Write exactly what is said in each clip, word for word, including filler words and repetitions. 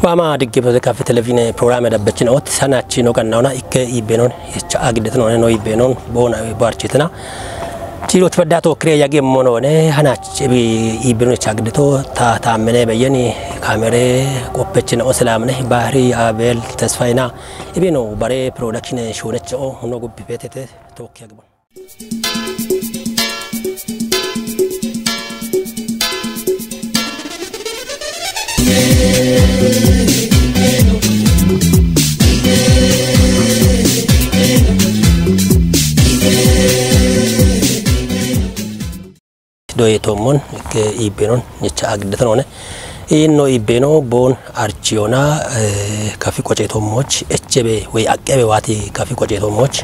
Waama digge bode kafe televizhiine prograame dabbachin ot sanachi no gannauna ikke iibbenon yecha agidetno no iibbenon bona barchitina. Chiro chbadda to kre yage monone hanach iibbenon yecha agideto ta taamene beyeni kamere qoppechina o selamne bahri abel tesfayna ibino bare production shonech o no gubbi petete tokki agbo. Doye tommon ke ibenon nyecha agdetonone. Inno ibeno bon archiona, eh, kafi qoce tommoch echebe wey aqebe wati kafi qoce tommoch.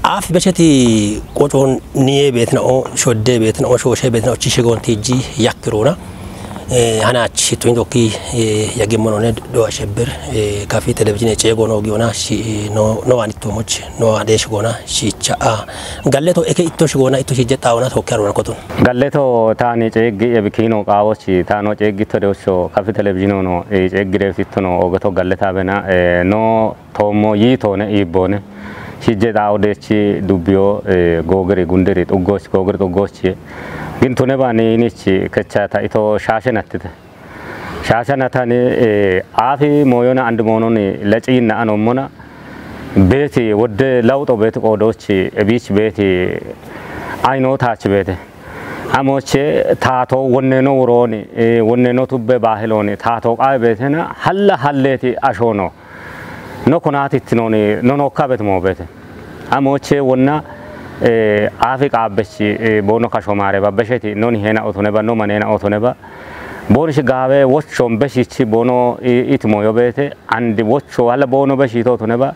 Af becheti qocon niye betna o shodde betna o shoshe betna o chishe gon tiji yakkiruna. Eh, hana chi tuin doki, eh, yagimmonone do ashebir, eh, kafi televizhiine cego no giona shi no, no anittomoch no adesh gona shicha a. Galleto eke itto shigona itto shijje xaawona tokki arona kotun. Galleto taani ceeggi ebikino qaawochi taano ceeggi tode usso kafi televizhiino no, eh, ceeggi reefitto no ogeto galleta bena, eh, no toommo yiitoone iibboone. Shijje xaawo deechi dubbiyo, eh, googiri gundiri xuggochi googiri xuggochi. Gintune bani inichi kechata ito shaashe nattite. Shaasha natani, eh, aafi mooyona andi moononi laciinna anommona beeti wodde lawuxo beeti qoodochi ebiich beeti ayino taachi beete. Amoche taato wonneno wurooni, eh, wonneno tubbe baahilooni taato qaawe beetena halla halleeti ashoono. No konaati ittinooni no nookka beeti moo beete. Amoche wonna, eh, aafi qaabbechi, eh, boono kasho maare babbesheti noni hena otone ba, no manena otone ba. Booni shi gaawe wochon beshichi boono i-, itimo yo beete. Andi wocho hala boono beshito otone ba.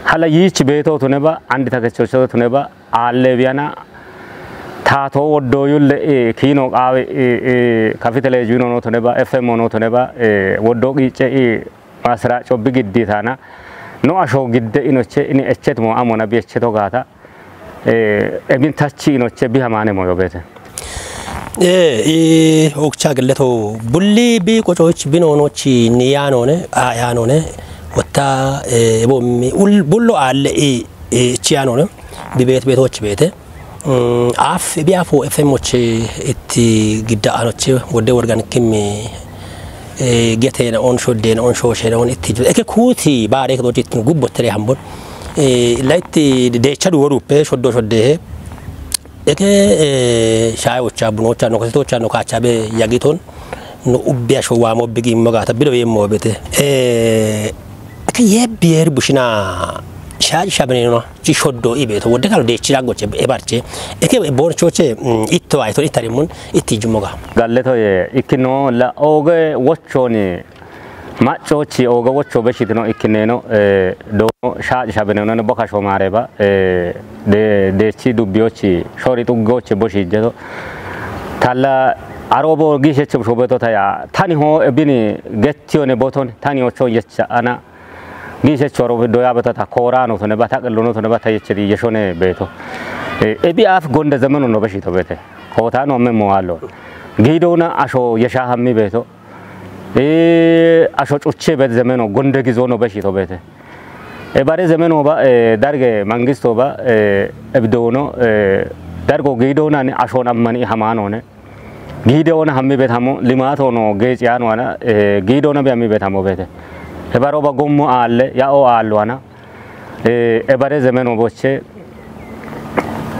Hala yiichi beeto otone ba. Andi takechocho otone ba. Aalle biyana taato woddo yulle, eh, kiino qaawe, eh, eh, kafi televizhiino no tone ba, F M no tone ba, eh, woddo qiice, eh, masira cobbi giddi taana. No asho gidde inoche, ini echet mo amona bi echeto gaata. Eh, ebin tachi inoche bi hamane mo yo beete. Eh, i okcha gilleto bulli bi qococh binonochi niyanone, ayanone, wotta, eh, bo mi ul-, bullo alle i, i chiyanone, bi beet beetoch beete. Mm, af, bi afo F M och itti gidda anoche, wodde worgan kimmi, eh, getena on shodden on shoshena on itti ju-, eke kuti bare ke dochit gubbo tere hambon. Eh, laitti de chadu worupe, shoddo shodde he. Eke, eh, shaye ocha, buno ocha, no kasito ocha, no kacha be yagiton, no ubbi asho wamo bigi moga ta bido yemmo bete. Eh, eke ye bier bushina shaji shabene no, chi shoddo ibe to, wodde kalo de chira goche e barche. Eke bonchoche, mm, itto ay to itari mun, itti jumoga. Galleto ye, ikkino la oge wochoni, Maccochi ooga wocho beshitino ikkineeno, eh, doono shaaci shabinenone boka shomaareba, eh, de-, deechi dubbiyochi shori xuggochi boshijjeto. Talla arobo giishechi bushubeto taya. Tani ho ebini gettiyone boton, tani ocho yecha ana. Giishechi orobo doyabeta ta koorano tone ba, ta qillono tone ba, ta yeche di yeshone beeto. Eh, ebi af gonde zemeno no beshito beete. Kootano amme moalo. Giidona asho yesha hammi beeto. Eh, asho cuche bet zemeno gonde gizono beshito bete. E bare zemeno ba, eh, darge mangisto ba, eh, ebdono, eh, dargo giidonani ashon ammani hamanone. Giidona hammi bet hamo, limato no geeciano ana, eh, giidona bi hammi bet hamo bete. E baro ba gommo alle, ya o allo ana. Eh, e bare zemeno boche,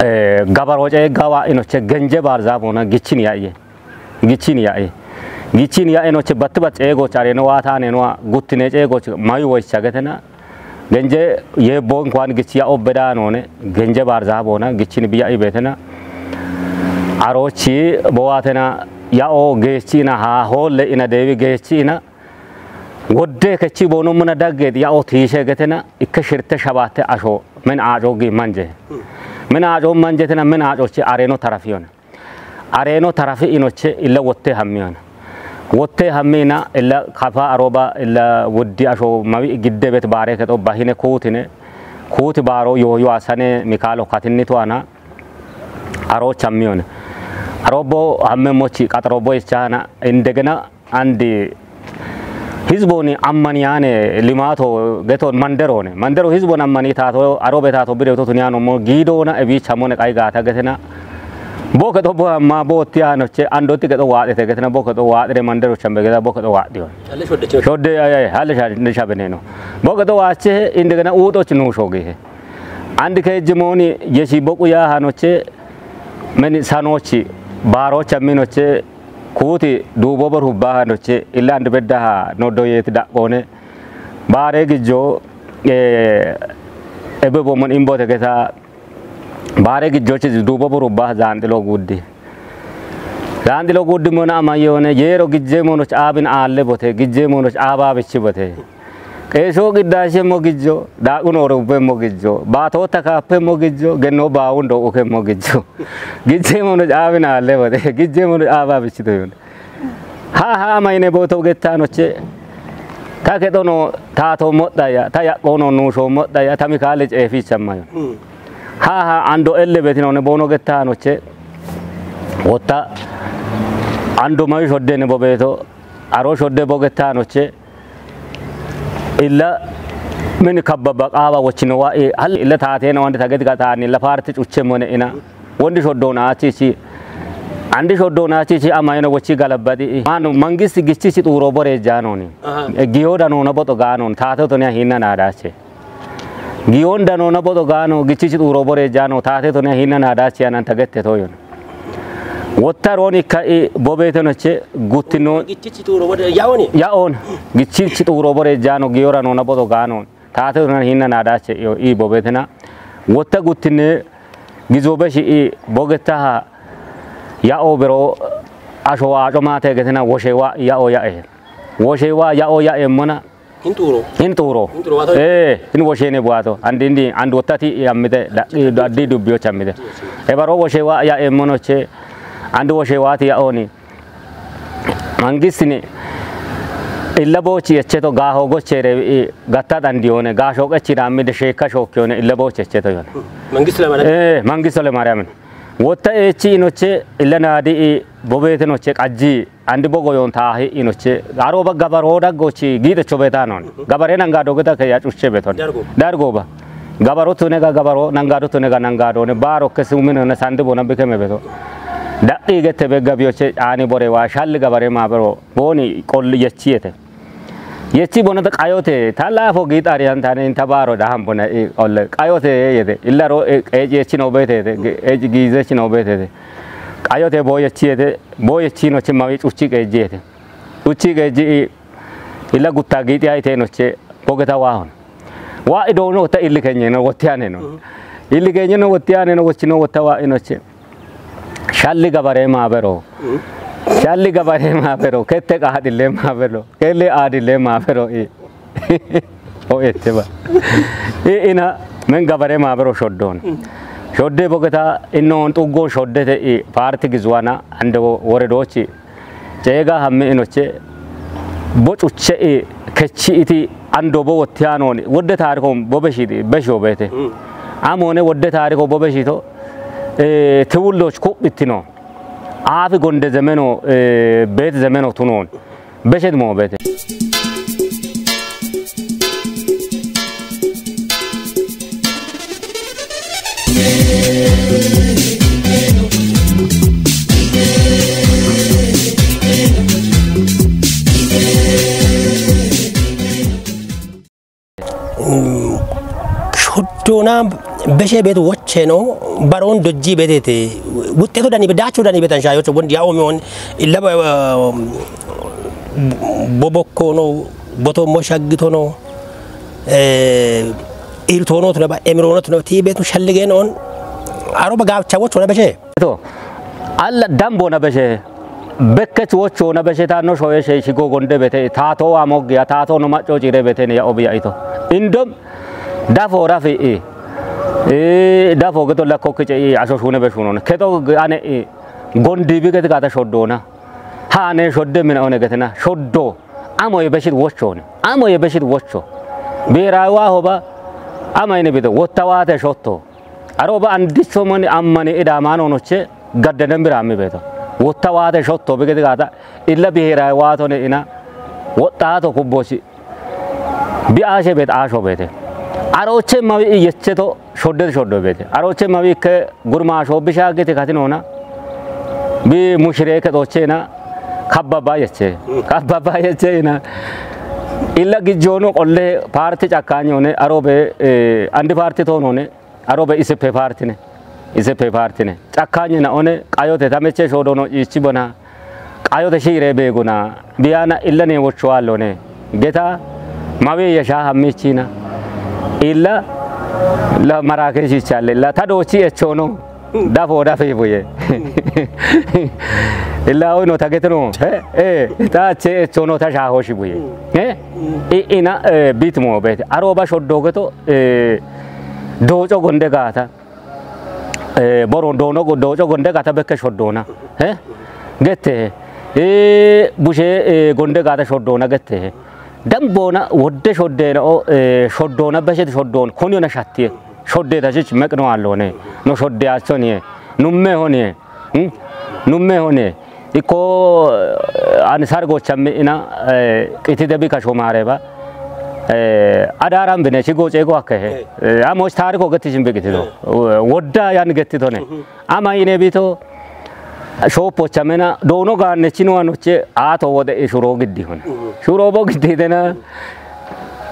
eh, gabaro ce gawa inoche genje barza bona gichin ya iye. Gichin ya'e. Gichin ya'e noche batti bat ceegoch areno waataane noa guttine ceegoch mayu woycha getena. Genje yeebbo inkuwan gich ya'o bedaanoone genje baarzaha boona gichin bi ya'i beetena. Arochi bowaatena ya'o geechi ina haa hoolle ina deewi geechi ina. Wodde kechi boono muna daggeet ya'o tiishe getena ikke shirte shabaatte asho men aaco gi manje. Men aaco manjetena men aacochi areno tarafiyona. Areno tarafi inoche illa wotte hammiyona. Wotte hammina illa kafa aroba illa woddi asho mawi gidde bet bare keto bahine kuutine. Kuuti baaro yooyu asane mikaalo katinni tuana. Arocha mione. Arobo hamme mochi qaxarobo ichana. Indegena አንድ ህዝቦን አማን ያኔ ልማቶ ገቶን መንደሮን መንደሮ ህዝቦን አማን ታቶ አሮበ ታቶ ብደው ቶቱን ያኖ ሞ ጊዶና እቢቻ ሞነ ቃይ ጋታ ገተና ቦከ ጦቦ አማ ቦቲ ያኖቼ አንዶቲ ገጦ ዋጤ ተገተና ቦከ ጦ ዋጤ መንደሮች አንበገዳ ቦከ ጦ ዋጤ ሆነ ሾዴ አይ አይ ሀለ ሻ በኔ ነው። ቦከ ጦ ዋቼ እንደገና ኡጦች ኑሾ ጌሄ አንድ ከእጅ መሆኒ የሺ ቦቁ ያሃኖቼ ምን ሳኖቺ ባሮች አሚኖቼ Kuuti duubo boru hubbaahanoche illa andi beddaha noddo yeeti daqqoone baare gijjo ebe bomon imbote geta baare gijjochi duubo boru hubbaah zaandilo guddi zaandilo guddi mona amayyoone yeero gijje monoch aabin aalle bote gijje monoch aabaabichi bote Qeeshoo qiddaashemmo gijjo, daaqqunoore ubbemmo gijjo, baatootta kaappemmo gijjo, gennoo baawundo ukemmo gijjo. Gijjeemono caawinaalle wote, gijjeemono caabaa bichito yone. Ha ha ama yine booto gettaanoche, ta kexono taatoommo'dhaya, ta yaqqoono nuushoommo'dhaya, ta mikaale ceefiichamma yone. Ha ha ando elle betinone boono gettaanoche, wotta ando mayu shoddene bobeeto, aro shodde bogettaanoche, Illa mini kabbabba qaawa wochinowa i hal illa taateena wandi tageti gataani illa paarti cuchemmone ina wondi shoddoonaachichi andi shoddoonaachichi amayino wochi galabbadi i maanu mangisti gichichi xuuro boreejjaanooni Aha. E giyo danoona boxo gaanooni taate toniya hiinna naadaache. Giyoon danoona boxo gaano gichichi xuuro boreejjaano taate toniya hiinna naadaache ananta gette toyona. Wotta rooni ka'i bobeetenoche guttino Gichichi xuuro bode yaoni. Yaoon gichichi xuuro boreejjaano giyora noona boxo gaano taate toniya hiinna naadaache iyo i bobeetena. Wotta guttinne gizoobe shi'i bogettaha ya'o bero asho waaco maate getena woshewa ya'o ya'e. Woshewa ya'o ya'emmona Hin xuuro. Hin xuuro. Hin xuuro waato. Ee, hin woshene buato. Andi indi and wottati amite addi dubbiyo chamite. E baro woshe wa ya emmonoche. And woshe wati ya oni. Mangistini illa bochi echeto gaho gochere gatta dandiyone gasho qechira amide sheka shokyone illa bochi echeto yone. Mangisto le Mariam. Ee, mangisto le Mariam. Wotta echi inoche illa nadi bobete noche qajji Andi bogo yon taahi inoche. Aro ba gabaro daggochi gide chobetanon. Gabare nanga dogeta ke ya chuche beton. Dargo. Dargo ba. Gabaro tunega gabaro nanga do tunega nanga do ne baro ke sumino ne sande bona bikeme beto. Daqi gete be gabioche ani bore wa shal gabare ma bero boni qol yechiete. Yechi bona ta qayote ta lafo gitari antane ta baro da ham bona i qol qayote yete. Illaro e yechi no betete. E gize chi no betete. Qayote bo yechiete. Booye chino chimma wi cuchi qeejjeete. Cuchi qeejji illa gutta giixi ayite noche bogeta waahon. Waa idoono wotta illi kenyeno wotti aneno. Illi kenyeno wotti aneno wochino wotta waa inoche. Shalli gabare maabero. Shalli gabare maabero. Kette qaadille maabero. Kelle aadille maabero. I. Ho'ette ba. I ina men gabare maabero shoddoon. Shodde bogeta innoon xuggo shoddete i paarti gizuwana ande woredochi ceega hamme inoche bo cuche i kechi iti ando bo wotti anoni wodde taariko bo beshidi besho beete. Amone wodde taariko bo beshito e tiwulloch kubbitino. Aafi gonde zemeno e beet zemeno tunoon. Beshet moo beete. Shoddoona beshe beetu wocheno baroon dojji beetete. Wuxxeetu dani be daachu dani betan shaayocho wondi yaa omion illa bobokkono botommo shaggitono iltoono tuna ba emiroono tuna ti beetu shalligeen on aro ba gaacha wochona beshe. To alla damboona beshe. Bekkech wochoona beshe taanno shoye shee shigo gonde bete taatoo waa moggiya taatoo no macco ciire betene ya obiya ito. Indom dafo rafi i dafo geto lakko kice i asho shune be shunon keto ane i gondi bi geti gata shoddoona. Haane shodde mina one getena shoddo. Amoye beshit wochone. Amoye beshit wocho. Biheraawi waaho ba Ama yine bito, wotta waate shotto. Aroba andicho moni ammani idamaano noche gaddenen biraami beto. Wotta waate shotto bigedi gata illa biheerae waatone ina woxxaato kubbosi bi aashe beet aasho beete. Arooche mawi iyyecheto shodde shoddo beete. Arooche mawi ikke gurmaasho bishaagite katinona bi mushire kexochena kabbabba yeche. Kabbabba yeche ina illa gijjoono qolle paarti cakkaanyone arobe, eh, andi paarti toonone arobe isipe paartine. Isipe paartine. Cakkaanyena one qayote tameche shoodono ichi bona. Qayote shiire beeguna. Biyana illa ne wocho allone. Geta mawe yasha hammichina. Illa la marake shichalle. La ta dochi echono. Dafo dafi buye. Illa ono tageteno. Eh, eh, ta che echono ta shaho shi buye. Eh? I, ina, eh, bitmo bete. Aroba shoddo geto, eh, doco gonde gata. Eh, boron dono go doco gonde gata bekke shoddona. Eh? Gette. Eh, bushe, eh, gonde gata shoddona gette. Dambona wodde shoddena o, eh, shoddona beshet shoddon. Konyona shatti. Shodde ta shich mekno allone. No shodde achoni. Numme honi. Hmm? Numme honi. Ikko, eh, ani sargochamme ina, eh, qitide bi kasho mareba. Eh, adaran bine shi goce go akke he. Eh, amo tariko getishin bi qitido. Wodda yan getitone. Ama ine bito, shopo chamena, dono ganne chino anoche, ato wode e shuro giddi hone. Shuro bo giddi dena,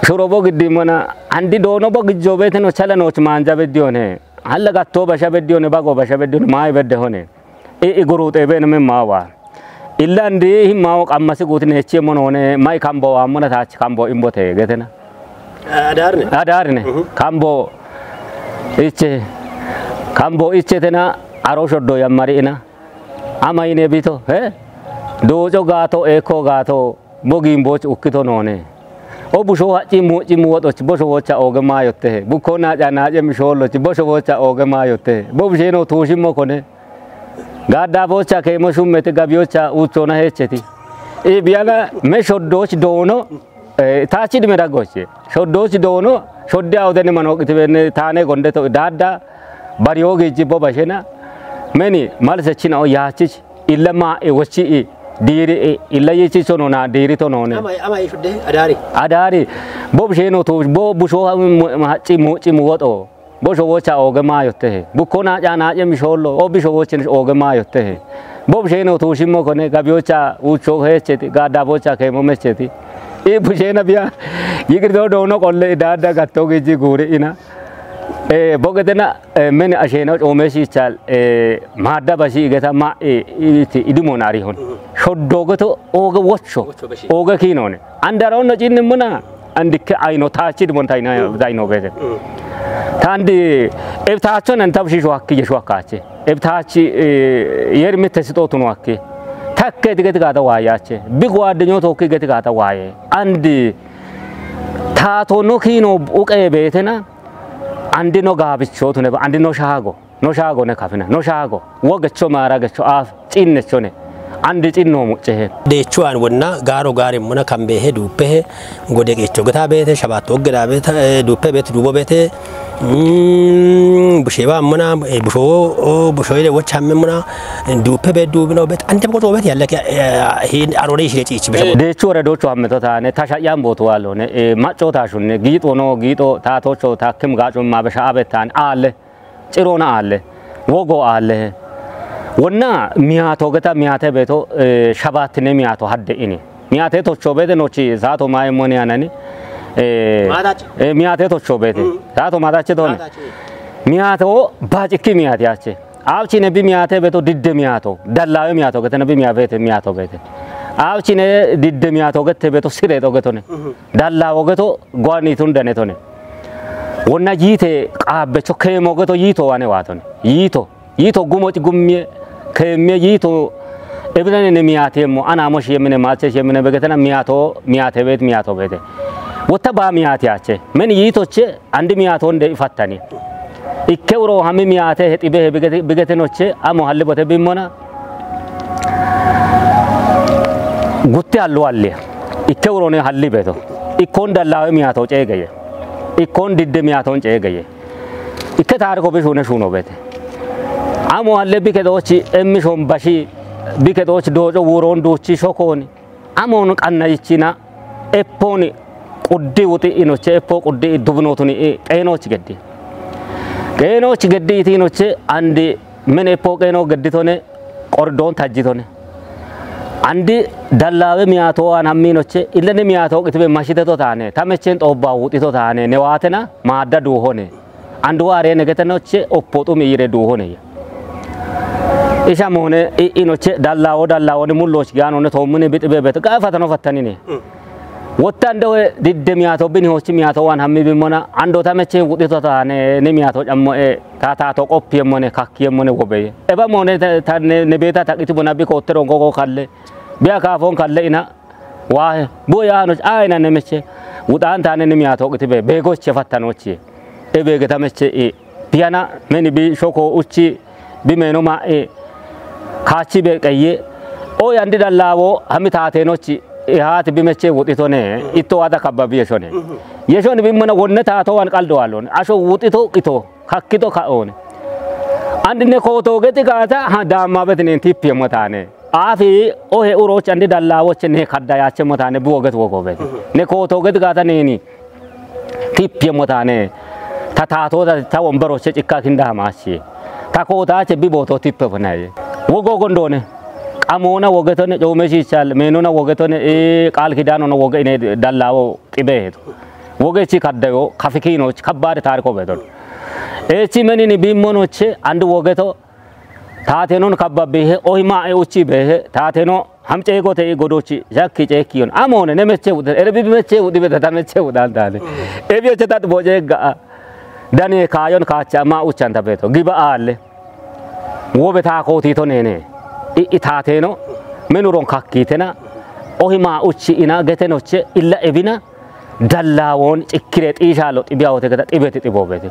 shuro bo giddi mana, andi dono bo gijjo bete no chala no manja beddi hone. Alla gatto basha beddi hone, bago basha beddi hone, mai bedde hone. I, i guru tebe ne me mawa. Illa andi himmawo qammasi guti nechi monone, mai kambo amona tachi kambo imbote getena. Adarne. Adarne. Kambo iche. Kambo iche tena aro shoddo yammari ina. Ama ine bito, he? Dojo gato, eko gato, bogin boch ukkito none. O busho hacci mucci muwotoch, bosho wocha oge mayotte. Bukko naja naje misholoch, bosho wocha oge mayotte. Bo bisheno tushimo kone. Gadda bocha kemo shummete gabiocha uchona hecheti. E biyana me shoddoch dono, eh, tachi dime dagoche. Shoddoch dono, shodde awdene mano qitibene tane gonde to dadda, bariyo gijji bo bashena. Meni, malse china o yachich, illa ma e wochi i, diri i, illa yichi sono na diri to none. Ama, ama i shodde, adari. Adari. Bo bisheno to, bo busho ha, mu, hacci mucci muwoto. Bosho wocha oge mayotte. Bukko naja naje misholo, o bisho wochen oge mayotte. Bo bisheno tushimo kone, gabiocha ucho hecheti, gadda bocha kemo mecheti. I bushena biya, yigirdo dono qolle dadda gatto giji guri ina. Eh, bogetena, eh, men ashena ome shichal, eh, madda bashi igeta ma, eh, iti idimo nari hon. Shoddo geto oge wocho, oge kinone. Andaro no chinni muna. Andikke ayno tachi dimon tayna dayno bete. Tandi ebtacho nan tabshi shwakki je shwakache. Ebtachi, eh, yer mitte sitotu no akki. Takke digeti gata wayache. Bi gwadenyo tokki geti gata waye. Andi tato no kino uqe betena. Andi no gabicho tune, andi no shago. No shaago ne kafina. No shaago. Wo gecho maara gecho aaf. Cinnecho ne. Andi cinno muccehe. Deechuwaan wonna gaaro gaare muna kan beehe duuppehe gode gecho geta beete shabaatto oggedaa beeta, eh, duuppe beete duubo beete, mm, busheeba muna, eh, bushoo, oh, bushooyile wocha hamme muna, eh, duuppe beet duubino beet. Ante boqo coobeet yalle ke, eh, hin arore ishire ciichi bushe. Deechu wore doochu hammeto taane, ta sha'yaan bootu waaloone, eh, maccoo taashunne, giixo noo, giixo, taatoocho, taakkim gaaco maabe sha'a beet taane, aalle. Ciroona aalle, wogo aalle. Wonna miyaato geta miyaate beeto, eh, shabaatine miyaato hadde ini. Miyaate tocho beete nochi saato maaye mone anani. Eh, Maatachi. Eh, miyaate tocho beete. Mm. Saato maatachi tone. Maatachi. Miyaato baacikki miyaate ache. Aabchine bi miyaate beeto didde miyaato. Dallaawe miyaato getena bi miyaa beete miyaato beete. Aabchine didde miyaato gette beeto sire to getone. Mhm. Dallaawo geto gwani tun dane tone. Wonna yiite qaabbecho keemo geto yiito wane waatone. Yiito. Yiito gumo ci gummie, keemmie yiito ebinane ne miyaateemmo, anaamo shiemine, maache shiemine begetena miyaato, miyaate beet, miyaato beete. Wotta baa miyaate ache. Men yiitoche, andi miyaatonde ifattani. Ikke uro hami miyaate hexibehe bigete, bigete noche, amo halli bote bimmona. Gutte hallu halli. Ikke urone halli beeto. Ikkon dallaawe miyaato ceegeye. Ikkon didde miyaatoon ceegeye. Ikke taariko bishune shuno beete. Amo alle bike doochi emmi shombashi, bike doochi dooco wuuroon duuchi shokooni. Amoon qanna yichina eppooni quddi wuxi inoche, eppo quddi dubnootuni qeenoochi geddi. Qeenoochi geddi iti inoche andi men eppo qeenoo gedditone qordoon tajjitone. Andi dallaawe miyaatoo aan hammiinoche, illene miyaatoo qitibe mashiteto taane, ta mecheen xoobbaa wuxito taane, newaatena maadda duuhone. Anduwa areene getenoche oppo xumi yire duuhone ya. Isha moone i-, inoche dallaawo dallaawoni mullooch giyaanone toommuni bixibe beto, gaa fatano fattanine. Mm. Wotta andowe didde miyaato bini hoochi miyaato waan hammi bimmona, ando ta mecheen wuxito taane, ne miyaato cammoe, ta taato qoppiemmone, kakkiemmone wobeye. Eba moone ta, ta ne, ne beeta taqiti bona bi kootte rongo go kalle, bi akaafoon kalle ina, waahe, buo yaano, ayina ne meche, wuxaan taane ne miyaato qitibe, beegoche fattanochi. Ebe geta meche i, biyana, meni bi shoko uchi, bi meeno ma i, kaachi be qeye, o yandi dallaawo, hami taateenochi, i haati bi meche wuxitone, itto waada kabba bi yeshone. Mhm. Yeshoni bimmona wonne taato waan qaldo waalone, asho wuxito ito. Kakkito ka'oone. Andi ne kootoo geti gaata, ha, daammaa beti neen tippiemmo taane. Aafi ohe urooch andi dallaawoche ne kadda yaachemmo taane buwo geti wogoo beti. Mhm. Ne kootoo geti gaata neeni tippiemmo taane. Ta taatoota ta wombaroche cikka kinda hamaachi. Ta kootaache bi bootoo tippe bonaye. Wogoo gondoone. Qamoona wogetone, coome shiichaal, meenona wogetone, ee, qaal kidaanona woge ine dallaawo qibeeheto. Wogechi kaddayo, kafikiinoch, kabbaade taariko beeton. Echi menini biimmonoche, andi wogeto, taatenon kabbabeehe, ohi maa e uchi beehe, taateno hamceegote i godochi, shakki ceekkiyon. Amoone, ne meche wude, ere bi meche wudi beda ta meche wudan daane. Ebiyoche tat boje ga'a. Dane kaayon kaacha maa uchanta beeto. Giba aalle. Wobe taakootiito neene. I, i taateeno, menuron kakkiitena, ohi maa uchi ina getenoche, illa ebina, dallaawoon cikkire xiishaalo xibiyawote geta xibeti xiboobeeti.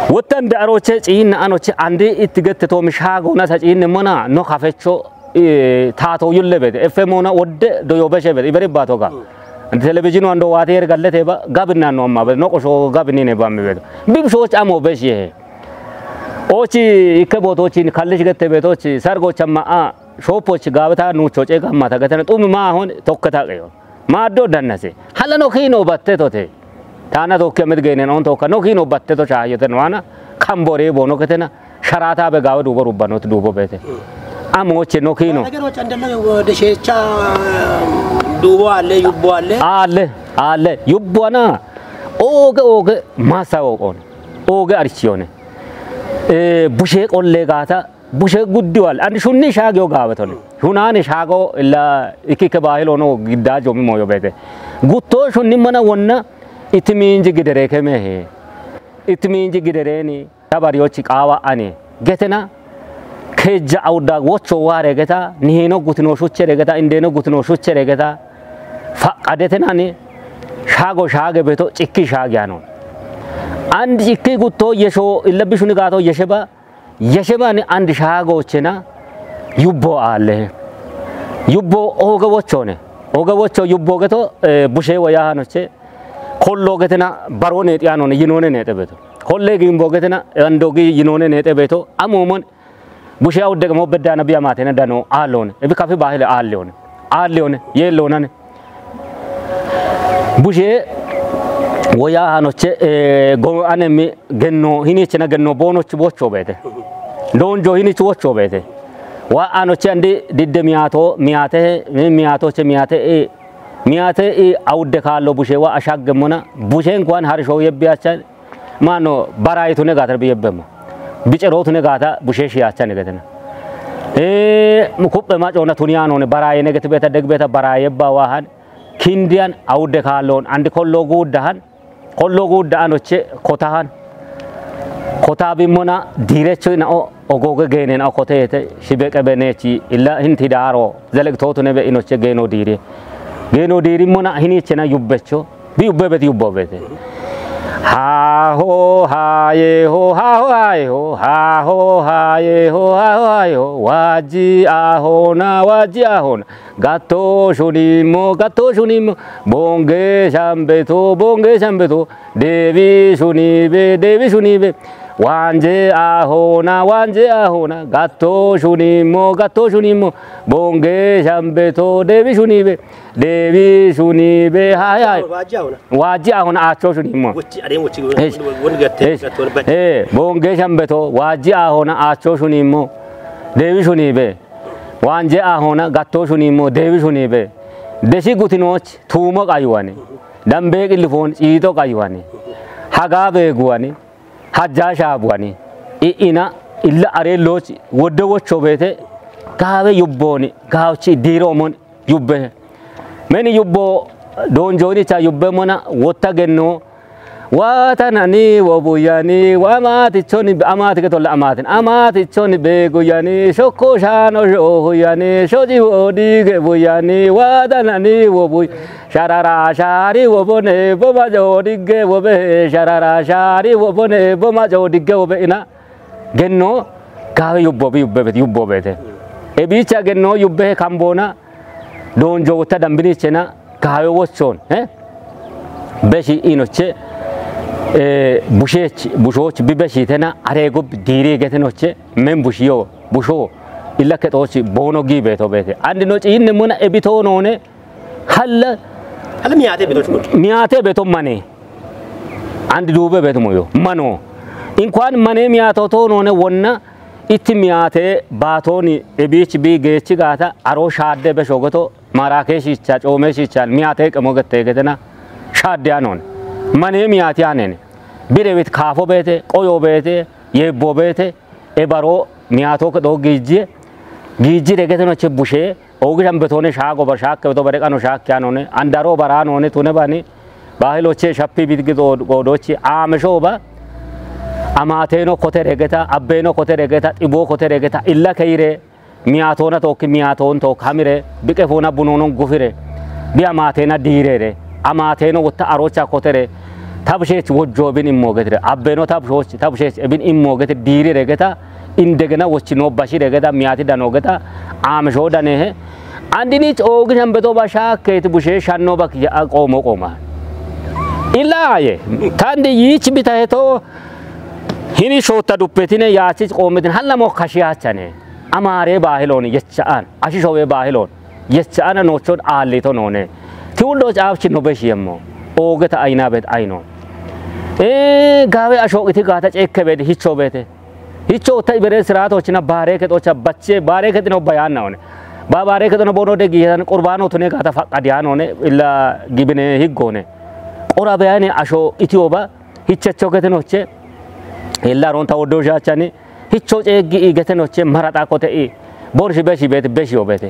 Wottan da'arooche ciinna anoche andi itti gette toomi shaagoona sa ciinne mona no kafecho, ee, taatoo yulle beete. F M ona wodde doyo beshe beete. Iberi baato ga. Andi televizhiinu ando waati yer gallete ba gabinna no amma beete. No qosho gabinni ne bamme beete. Bib shooch amo beshiye. Ochi ikke bootochin kallish gette beetochi sargocha ma'a shoopochi gaabeta nuucho cee gammata getena xumi maa hon tokketa qeyo. Maaddo dannase. Hala no kiino batte tote. Taana tokki amet geenen on tokka. No kiino batte to chaayyote no ana. Kambore boono ketena. Sharaata be gaawe duubo rubbanot duubo beete. Amooche no kiino. Ageroch andella yo deshecha duubo alle, yubbo alle. Alle, alle. Yubbo ana. Ooge, ooge, masa ooqon. Ooge archiyone. Ee, bushe qolle gaata. Bushe guddiwal, andi shunni shaagiyo gaabeton. Shunaani shaago illa ikkikke baahilono giddaa joomi mooyo beete. Gutto shunni mana wonna itti miinji gidere kemehe. Itti miinji gidereeni tabariyochi qaawa ani. Getena keejja awudda wocho waare geta, nihiino gutino shuchere geta, indeeno gutino shuchere geta, faqqadetenani shaago shaage beeto cikki shaagiyano. Andi cikki gutto yesho illa bishuni gaato yeshe ba, Yeshebani andi shaagochena yubbo aalle. Yubbo ooge wochone. Ooge wocho yubbo geto, ee, bushe woya hanoche. Kollo getena barone xiyanone yinone nexe beeto. Kolle gimbo getena andogi yinone nexe beeto. Amomon bushe awudde gamo beddana biya maatena dano aallone. Ebi kafi baahile aallone. Aallone. Yeellonane. Bushe woya hanoche, ee, go-, anemi genno hinichena genno boonochi wocho beete. Doonjo hinichi wocho beete. Wa anoche andi didde miyaato, miyaate, miyaatoche miyaate, ee, miyaate, ee, awudde kaallo bushe wa ashaggemmona, bushen kwan harisho yebbiyacha, Maano baraayitune gaata biyebbemmo. Bicerootune gaata bushe shiyaachane getena. Ee, mu kuppe ma coona tuniyaanone baraayine geti beeta deg beeta baraayebba waahan kindiyan awudde kaalloon andi kollo guuddahan, kollo guudda anoche kotahan. Kota bimmona diirecho inao ogooge geenena koteete shibeqe beneechi illa hinti daaro zelegtootune be inoche geeno diiri. Geeno diirimmona hinichena yubbecho. Bi yubbe beti yubbo bete. Haaho haayeho haaho haayeho haaho haayeho haaho haayeho waajji ahoona waajji ahoona gattoo shuniimmo gattoo shuniimmo boonge shambeto boonge shambeto deewi shuniibe deewi shuniibe waanje ahoona waanje ahoona gattoo shuniimmo gattoo shuniimmo boonge shambeto deewi shuniibe Deewi shuniibe haya. Waajji ahona. Waajji ahona aacho shuniimmo. Wochi aren wochi. Esh. Won gatte. Esh. Gatto ba. Eh, boonge shambeto waajji ahona aacho shuniimmo. Deewi shuniibe. Waanje ahona gatto shuniimmo. Deewi shuniibe. Deshi gutinoch tuumo qayuwani. Dambe qillifoon ciito qayuwani. Hagaa beeguwani. Hajjaa shaabuwani. I'ina illa areelloch wodde wocho beete. Gaawe yubbooni. Gaawchi diiroomon. Yubbe. Meni yubbo doonjoonicha yubbe mona wotta genno. Waatanani wo buyani wa amaatichoni amaatike tolla amaatin amaatichoni beeguyani shokko shaano shoohuyani shoji wo diige buyani waatanani wo buy sharara shaari wo bone bo majo digge wo be sharara shaari wo bone bo majo digge wo be ina. Genno gaawe yubbo bi yubbe bet yubbo bete. E bicha genno yubbe kambona doonjo wotta dambinichena gaawe wochon eh beshi inoche eh bushech bushoch bi beshi tena are gob diiri getenoche men bushiyo busho illa ketochi boono gi beto bete. Andi no ciinne mona e bito none Halla. Halla miyaate beto shukut. Miyaate beto mane. Andi duube beto moyo. Mano. Inkuwan mane miyaato to none wonna itti miyaate baatoni ebiich bi geechi gaata aro shaadde be shogoto maraake shicha coome shicha miyaate qemo gette getena shaadde anone. Mane miyaate anene. Bire bit kaafo beete, qoyo beete, yebbo beete, E baro miyaato kedo giijji giijji regeteno che bushe oogi shambetone shaago ba shaakke beto bare qano shaakke anone andaro bara none tune bani baahilo che shappi bit gido goodochi aamesho ba amaateno kote regeta abbeno kote regeta xibo kote regeta illa keire Miyaatoona tookki miyaaton took hamire biqe fuuna bunuunon gufire bi amaateenna diireere amaateeno wotta arocha kotere tabsheech wojjoo bin immoo getire abbeeno tabshooch tabsheech ebin immoo getir diirire geta indegena wochino bashire geta miyaati dano geta aamishoo daneehe andini coogi shambeto basha keeti bushee shannoo bak ya'a qoomoo qooma illa aaye tandi yiich bitaheto hini shootta duppetine yaachich qoometin hallamo kashiyaachane Amaaree baahiloon yecha'an ashishowe baahiloon yecha'ana noochon aallito noone tiwuldo caabchi no beshi yemmo oogeta ayinabet ayino ee gaawe ashooqiti gaata ceekkebedi hichobete hicho ta ibere siraatochina baaree kexocha bache baaree kexino bayaanna one ba baaree kexino bono degi yetan qurbaano tune gaata faqqadiyaanone illa gibine higgoone qora beyane ashoo itiyoba Hichchecho getenoche illa ronta woddo shachani hicho ceeggi i getenoche marata kote i borshi beshi bet beshi obete.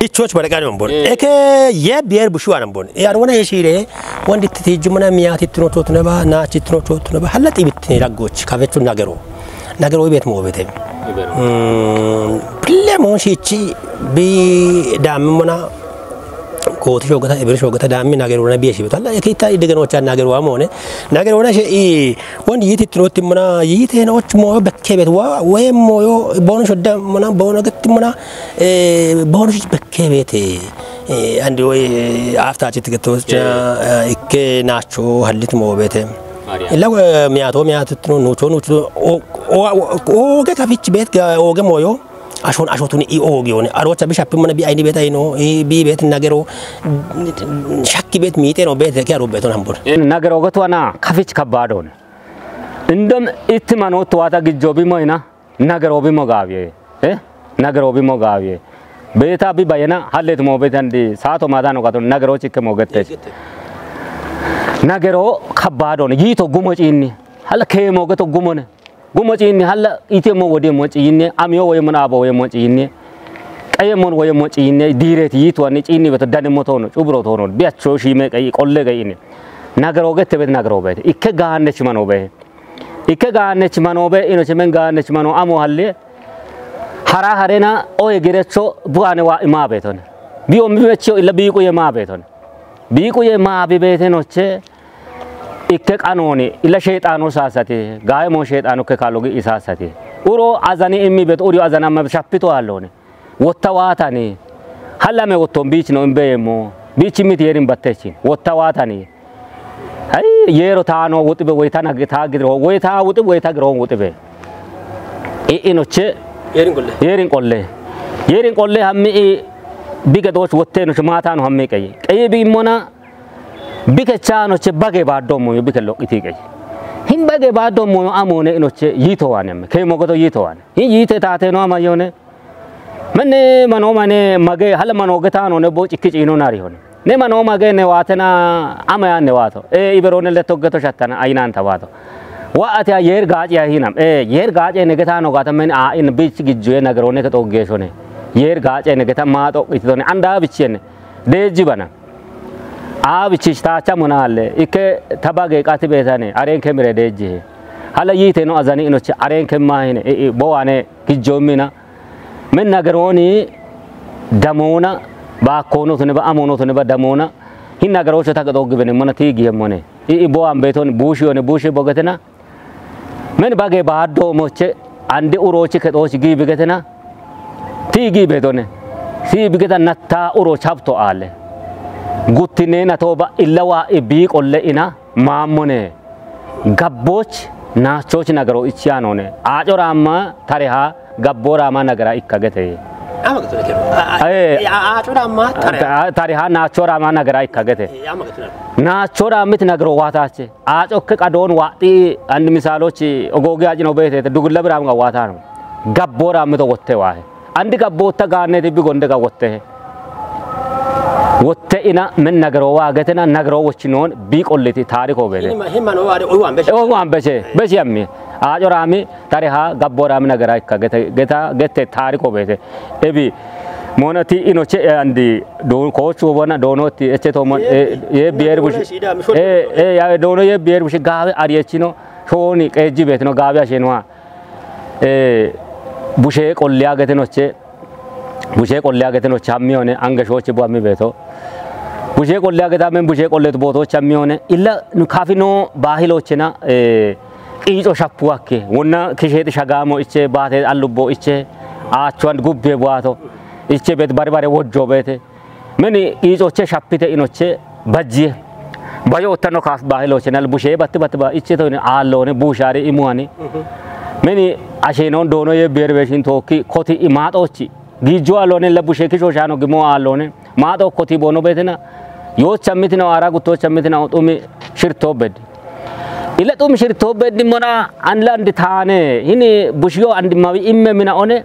Ichoch barqan bon. Eh. Eke ye bier bushu aran bon. E arwana yeshire wandi tiji mana miyati tino to tunaba na chi tino to tunaba hala tibitini raggoch kavechu nagero. Nagero ibet mo bete. Ibero. Mm, pille mo shichi bi dam mana koti shogata ibir shogata dam nagero na bi shi beta. Hala eke ta idegeno cha nagero amone. Nagero na she i wandi yiti tino timana yiti no mo bekke bet wa we mo yo bono shodda mana bono get mana Eh, bono shi bekke bete. Eh, andi oy afta chit geto cha ikke nacho hallit mo bete. Illa miyato miyato tno nucho nucho o o o ge kafich bet ga o ge moyo. Ashon ashotuni i o ge one. Aro cha bishap mana bi aini bet aino i bi bet nagero shakki bet mite no bet ke aro beton hambur. Nagero ge to ana kafich kabadon. Indom itmano to ata gijjo bi moyna. Nagaroobi mo gaawiye. Eh? Nagaroobi mo gaawiye. Beeta bi bayena hallet mo beetan di saato maadano gato nagaroo cikke mo gette. Nagaroo kabbaadon yiito gumo ciinni. Hala kee mo geto gumone. Gumo ciinni hala ite mo wode mo ciinni. Amiyo woye mo naabo woye mo ciinni. Qeyemmon woyemmo ciinne diireeti yiituwanni ciinni beto danimmo toono, cuburo toono, biyacho shiime qeyi, qolle qeyine. Nagaro gette bet nagaro beete. Ikke gaanne chimano bee. Ikke gaanne chimano bee, ino chimen gaanne chimano amo halle. Hara harena oye girecho buane wa ima beetone. Biyo mi bechiyo illa biiquye ma beetone. Biiquye ma bi beete noche. Ikke qanooni illa sheexaano saasate, gaayemo sheexaano ke kaalo gi isaasate. Uro azani immi bet uriyo azana ma shapito allone. Wotta waatani. Hallame wotton biichino imbeemmo. Biichi miti yerin battechin. Wotta waatani. Ay, yero taano wuxibe woyta nag-, ta gidro, woyta wuxibe, woyta gidro wuxibe. I inoche. Yerin qolle. Yerin qolle. Yerin qolle hammi i bige dooch wotte no maataano hammi qeyi. Qeyi bi mona bike chaano che bage baaddo moyo bike loqiti qeyi. Hin bage baaddo moyo amone inoche yito wane me. Ke mogoto yito wane. Hin yite taate no amayone. Menne mano mane mage hala mano getaano ne bo cikki ciino nari hone. Ne mano mage ne waatena ama yanne waato. E iberone le toggeto shattana ayinanta waato. Wa ati a yer gaaci ya hinam. E yer gaaci ne getaano gata men a in bich gijjuye nagarone ke toggesone. Yer gaaci ne geta ma toqqitone. Anda bichiyene. Deejji bana. A bichich taacha monalle. Ikke tabage qati betane. Aren kemire deejji. Hala yite no azani inoche aren kemahine. E, e, bo wane gijjo mina. Men nagaroni damona, ba kono tone ba amono tone ba damona. Hin nagarosho ta gadogi bene mona tigi hemmone. I, i bo ambeton bushi one bushi bogetena. Men bage baaddo moche andi urochi kedochi gi bigetena. Tigi betone. Si bigeta natta uro chabto ale. Guttine na toba illa wa i bi qolle ina. Maammone, gabbooch naachoch nagaro ichiyaanone, aacoraamma tareha gabbooraama nagara ikka gete. Ama gatuna kero. A, a, Eh, e, a, a, cura ma tare. Ta-, tareha naachoraama nagara ikka gete. E, ama gatuna. Naachoraammit nagaro waataache. Aacokke qadoon waaxxi andi misaaloch ogoogi ajino beeteete dugulla biraam ga waataano. Gabbooraammi to wotte waahe. Andi gabbootta gaanneeti bi gonde ga wotte. Wotte ina men nagaro waa getena nagaro wochinoon bi qolliti taariko beete. Hima, hima no wade oyu ambeshe. Oyu ambeshe, beshi ammi. Aaco raami tare ha gabbo raami nagara ikka gete, geta gette taariko beete. Ebi monati inoche e andi don kochu wona donoti eche to mon e, ye biyer bushi. E, e, ya dono ye biyer bushi gaawe ariyechino shooni qeejji beetino gaawe ashenoha. E, bushe qolliya getenoche, bushe qolliya getenoche hammi one ange shoochi bo hammi beeto. Bushe qolliya geta men bushe qollet bootoch hammi one. Illa nu kafino baahilochena, e, qiico shappu akke. Wonna kisheeti shagaamo iche, baate allubbo iche, aachuwan gubbe buwaato. Iche beet barbare wojjo beete. Meni iicoche shapite inoche bajjiye. Bayo ottano kaaf baahiloche nal bushe batti batti ba iche to ine aallone bushari imuani. Mhm. Meni ashenon doono ye beer beshin tookki koti imaaxochi. Giijjo aallone la bushe kisho shaano gimo aallone. Maaxo koti boono beetena. Yoocha mitino aara guttocha mitino xumi shirto bed. Ila xumi shirto bed mona anla andi taane. Hini bushiyo andi mawi imme mina one.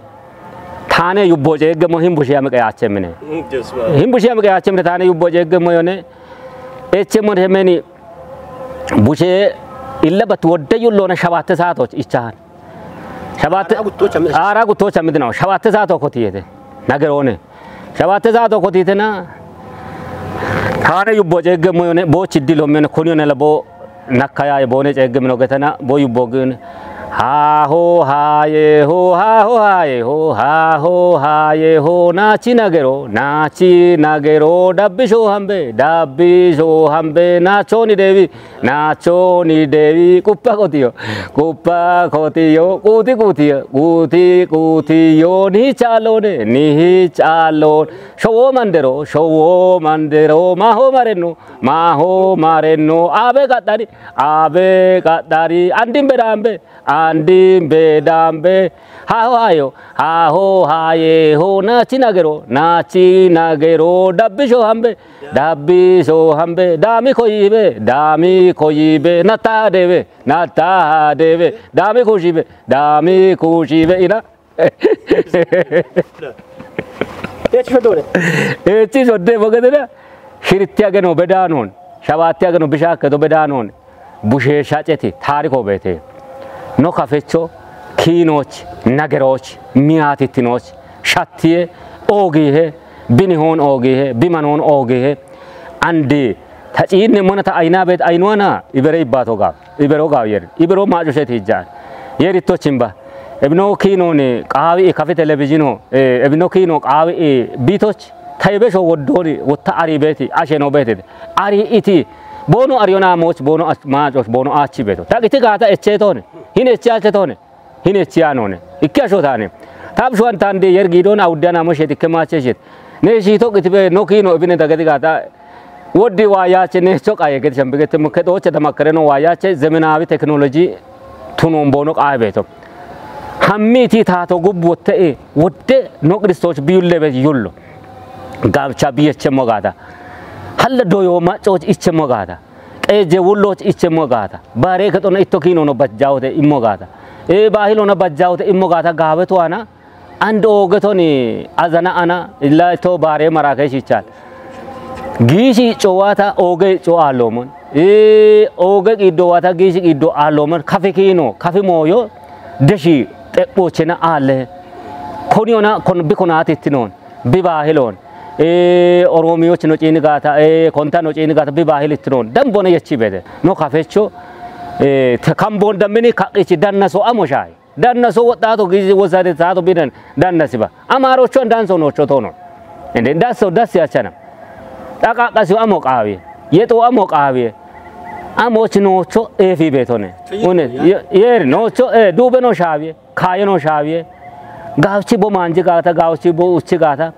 Taane yubbo ceeggemo hin bushe ame qeyaachemine. Mm, yes, well. Hin bushe ame qeyaachemine taane yubbo ceeggemo yone. Echemo hemeni bushe illa bat wodde yullona shabatte saato ichahan. Shabatte Aara guttocha mitino. Aara guttocha mitino. Shabatte saato kotiyete. Nagerone. Shabatte saato kotitena. Taane yubbo ceeggemo yone. Bo chiddi lomyone. Kuni yone labo Nakka yaye boone ceegge mino getena boyu bogin. Haaho haaye ho, haaho haaye ho, haaho haaye ho, naachi nagero, naachi nagero, dabbisho hambe, dabbisho hambe, naachoni deewi, naachoni deewi, qupha qotiyo, qupha qotiyo, quuti quutiyo, quuti quutiyo, nihi chaalone, nihi chaalone, showo mandero, showo mandero, maaho marenno, maaho marenno, abe qaxxari, abe qaxxari, andim bedaambe, andim bedaambe, haaho haayo, haaho haaye ho, naachi nagero, naachi nagero, dabbisho hambe, dabbisho hambe, daami koyibe, daami koyibe, natta deewe, natta deewe, daami kushibe, daami kushibe, ina. Eechi shodde wore. Eechi shodde bogedena. Shirti ageno bedaanon. Shabaatti ageno bishaakketo bedaanon. Bushe shaceti taariko beete. No kafecho kiinoch, nageroch, miyaatittinoch, shattiye, oogihe, binihoon oogihe, bimanoon oogihe, andi ta ciinne mona ta ayina bet ayinwana ibere ibbato gaw, ibero gaw yer, ibero maacushet hijjaan. Yer ittochimba. Ebino kiinoni qaawi i kafi televizhino, eh, ebino kiino qaawi i bitoch, ta yebesho woddoni wotta ari beti, asheno betete. Ari iti, bono ariyo naamoch, bono ach-, maacoch, bono aachi beto. Ta qiti gaata echetone, hin echi achetone, hin echi anone. Ikki asho taane. Tab shuwan tande yer giidon awudde anamo shet ikke maache shet. Ne shiito qiti be no kiino ebine dagati gaata woddi waayache ne choqa ye geti shambi geti mo kexoche damakkare no waayache zemenawi teknoloji tunon bono qaawe beeto. Hammi iti taato gubbu wotte e, wodde no Kiristoos biyulle be yullo. Gaabcha biyechemmo gaata. Halla doyo maccoch ichemmo gaata. Qeeje wulloch ichemmo gaata. Baare kexona itto kiinono bajjawote immo gaata. Ee, baahilona bajjawote immo gaata gaawe tuwana. Andi oogetoni azana ana illa itto baare mara keeshichaal. Giishi cowata ooge co aallomon. Ee, ooge qiiddowata giishi qiiddo aallomon. Kafi kiino, kafi mooyo, deshi xephochena aalle. Koniyona kon bi konati ittinon, bi baahiloon. Ee, Oromiyoch no ciini gaata, ee, konta no ciini gaata, bi baahil ittinon. Dambona yechi bete. No kafecho, ee, te kambon dammini kaqichi dannaso amo shaay. Dannaso woxxaato gizi wozade taato biden dannasiba. Amaarocho danso noocho tono. Ende dasso dassi achana. Xaqaqqasiyo amo qaawiye. Yexo amo qaawiye. Amochi noocho eefi beetone. Une, ye-, yeeri noocho, ee, duube no shaawiye. Kaaye no shaawiye. Gaawchi bo maanji gaata, gaawchi bo uchi gaata.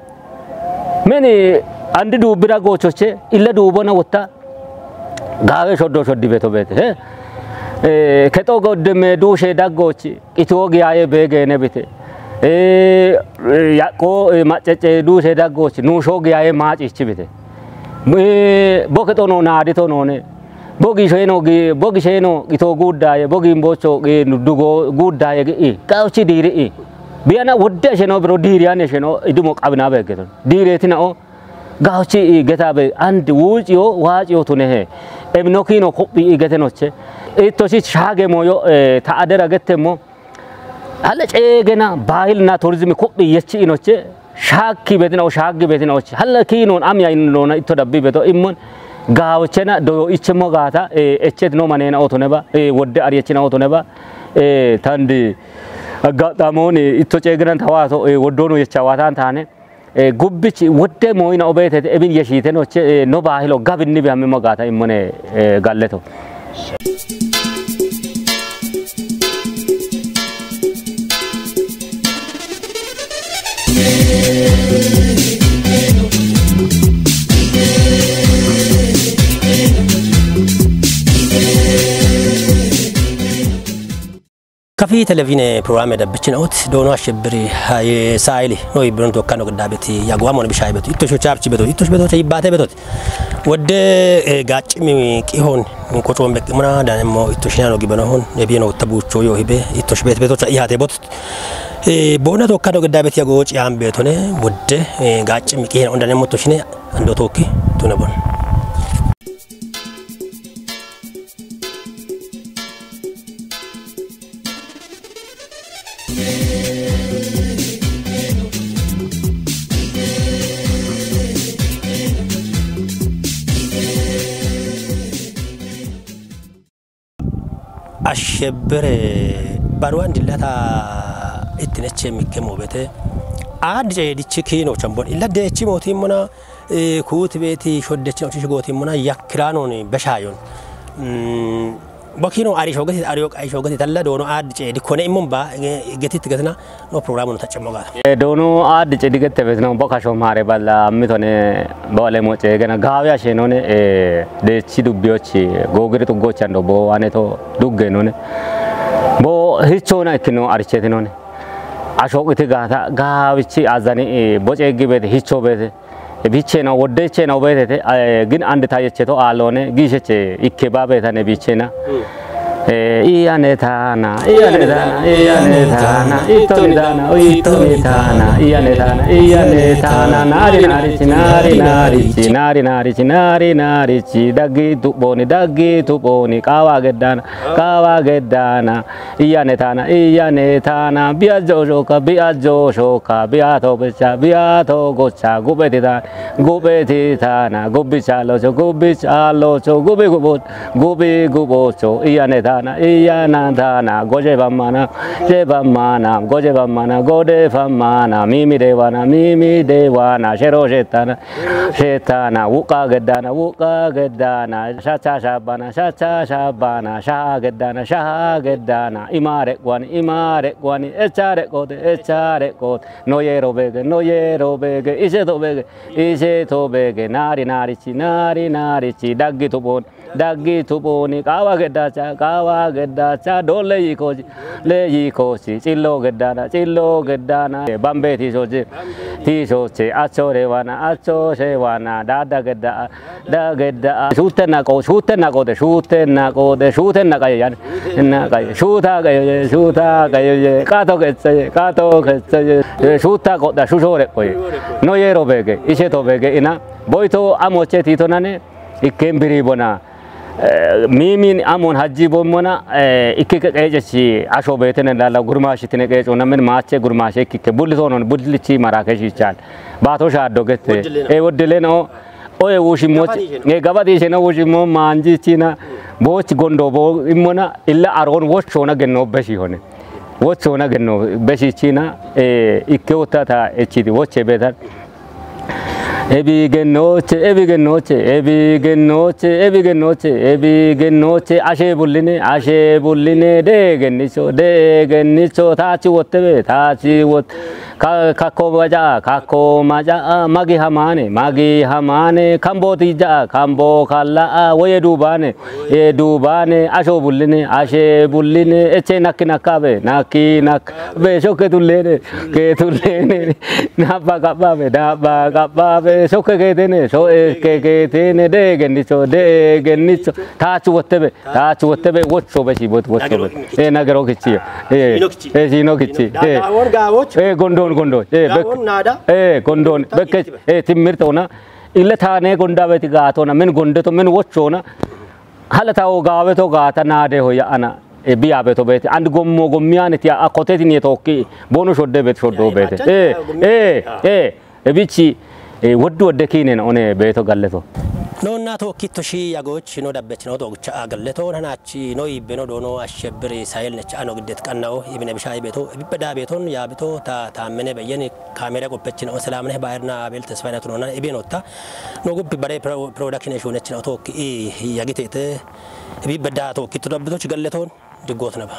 Meni andi duubbira goochoche, illa duubona wotta. Gaawe shoddo shoddi beto beete, he? Ee, kexo goddeme duushe daggoochi, itiwo giyaaye beegeene bite. Ee, yaqqo, ee, maccecce duushe daggoochi, nuusho giyaaye maaciichi bite. Ee, bo kexo no naadito noone. Bo gisheeno gi-, bo gisheeno ito guuddaaye, bo giimboocho gi-, dugo guuddaaye gi'i. Gaawchi diiri'i. Biyana wodde asheno biro diiriyane asheno idumo qabina beeggeton. Diireetinao Gaawchi i getabe andi wuuciyo waaciyo tunehe. Emino kiino kophi i getenoche. Ittoshi shaage moyo, ee, ta adera gettemmo. Alle ceegena baahilna turizimi kophi yechi inoche. Shaakki betina o shaaggi betina oche. Alle kiinon amya inona itto dabbi beto immon. Gaawchena doyo ichemmo gaata, ee, echet no manena otuneba, ee, wodde ariyechina otuneba. Ee, tandi aggaxamoni itto ceegena tawaato, ee, woddono yecha waatan taane. Ee, gubbichi wodde mooyina obeetete ebin yeshiite noche, ee, no baahilo gabinni bihammi magaata immone, ee, galleto. Kafi televizhiine pirogiraame dabbichin oot doono Ashebir Haye Saayili no yibbiron tokkano giddaabeti yaguwa mone bishaay beto itto shochaabchi beto itto beto ibbate beto wodde, ee, gaaccimi qihon qocoon beqqimuna danemmo itto shinano gibanohon ebiino tabuucho yo hibe itto shibet beto cha ihate bot, ee, boona tokkano giddaabeti yago ciyan betone wodde, ee, gaaccimi qihen on danemmo to shine ando tokki tuna bon. Ashebere baruwan dillata ittineche mikke moobete. Aaddi ceedichi kiino chambon illa deechi mootimmona, ee, kuuti beeti shoddechin ochishi gootimmona yakkiraanoni beshaayon. Mm, bo kiino ari shoogati, ari shoogati talla doono aaddi ceedi kone immon ba, ee, getit getina no programuno taccemmo gaata. Ee, doono aaddi ceedi gette betino bo kasho maare balla ammitone bo alemo ceegena gaawe ashenone, ee, deechi dubbiyochi googiri xuggochando bo aneto duggenone. Bo hichona ikkino arichetinone. Ashoqiti gaata gaawichi azani, ee, bo ceeggi beete hicho beete. E bichena wodde chena obetete, ee, gin andi tayecheto aalone giisheche ikke baabetane bichena. Mm. Eh, iyane tana, iyane tana, iyane tana, itoni tana, itoni tana, iyane tana, iyane tana, nari narichi, nari narichi, nari narichi, nari narichi, daggi tuboni, daggi tuboni, kawa geddana, kawa geddana, iyane tana, iyane tana, biajo shoka, biajo shoka, biato becha, biato gocha, gubeti tana, gubeti tana, gubicha locho, gubicha locho, gubi gubo, gubi gubocho, iyane tana, iyana tana, goje bamana, je bamana, goje bamana, gode famana, mimi dewana, mimi dewana, shero shetana, shetana, wuka geddana, wuka geddana, shacha shabana, shacha shabana, shaha geddana, shaha geddana, imare gwani, imare gwani, echare gode, echare gode, no yero bege, no yero bege, ise to bege, ise to bege, nari narichi, nari narichi, daggi tubon, daggi tuboni, kawa geddacha, kawa geddacha, dole yikochi, le yikochi, chillo geddana, chillo geddana, bambe tisoche, tisoche, acho rewana, acho rewana, dada gedda, da gedda, shute nako, shute nako de, shute nako de, shute nakaye yan, nakaye, shuta kaye, shuta kaye, kato ketsaye, kato ketsaye, shuta koda, shushore koye. No yero bege, ise to bege, ina, boito amoche tito nane, ikken biri bona. Eh, mimin amon hajji bommona, eh, ikkike qeecechi asho beetene lalla gurmashi tine qeecona men maache gurmashe ikkike bulli tonon bullichi mara keshichal. Baato shaaddo gette. Woddile no. E woddile no. Oye wushimmoch. Gabadishe no. E gabadishe no wushimmo maanjichina. Booch gondo bo immona illa aron wochona genno beshi hone. Wochona genno beshichina, eh, ikke uttata echiti woche beetan. Ebi gennoche, ebi gennoche, ebi gennoche, ebi gennoche, ebi gennoche, ashe bulline, ashe bulline, de gennicho, de gennicho, tachi wottebe, tachi wot-, ka-, kakko maja, kakko maja, magi hamane, magi hamane, kambo tija, kambo kalla, woye dubane, e dubane, asho bulline, ashe bulline, eche nakki nakkabe, nakki nakkabe, shokke tullene, ke tullene, nabba kabbabe, nabba kabbabe, shokke ketene, shokke ketene, de gennicho, de gennicho, tachu wottebe, tachu wottebe, wocho be shi bot, wocho be. E nagero kichi, e, e shino kichi, e. E gondon, gondon, e bek, e gondon, bekke, e timmirte ona, ille tane gondabeti gatona, men gondeto, men wochona, Hala tawo gaaweto gaata naade hoya ana, e, biya beto beti. And gommo gommiyaane tiya a kotetin ye tookki, bono shodde bet shoddo bete. E, e, e, e bichi, e, woddu wodde kiinen one beto galleto. Nonna tookkitto shi yagoch no dabbech no dogcha a galleto nanachi no ibbe no dono ashebri sayel nech ano giddet qannawo ibine bishay beto, ibbe da beton ya beto ta, ta mene beyen kamera qoppechin o selamne bayerna abel tesfayna tunona ibinotta. No gubbi bare pro-, production e shunechin o tookki i yagitete. Bi bedda tokki to dabdo ci galleton diggot naba.